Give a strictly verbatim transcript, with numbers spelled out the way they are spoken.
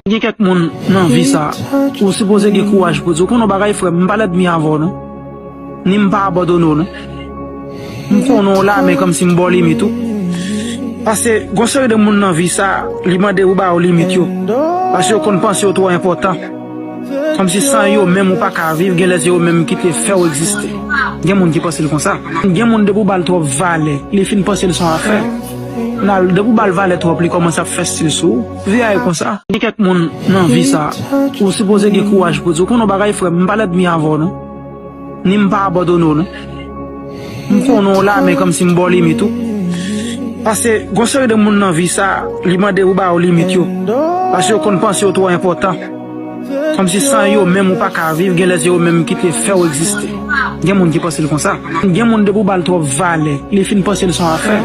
Gen kèk moun nan vi sa, ou sipoze gen kouraj pou di, ou konn yon bagay, frè m, m pa lèdmi avè w non. Ni m pa abandone w non. M konnen w la, men kòmsi m ba w limit ou. Paske gon seri de moun nan vi sa, li mande ou ba yo limit yo. Paske yo konn panse yo twò enpòtan. Kòmsi san yo menm ou pa ka viv, gen lè se yo menm ki te fè w egziste. Gen moun ki panse l konsa. Gen moun depi w ba l twòp valè, li fin panse l se yon afè. Nan, depi w ba l valè twòp, li kòmanse ap fè stil sou ou. Vi a e konsa. Gen kèk moun nan vi sa, ou sipoze gen kouraj pou di, ou konn yon bagay, frè m, m pa lèdmi avè w non. Ni m pa abandone w non. M konnen w la, men kòmsi m ba w limit ou. Paske gon seri de moun nan vi sa, li mande ou ba yo limit yo. Paske yo konn panse yo twò enpòtan. Kòmsi san yo menm ou pa ka viv, gen lè se yo menm ki te fè w egziste. Gen moun ki panse l konsa. Gen moun depi w ba l twòp valè, li fin panse l se yon afè.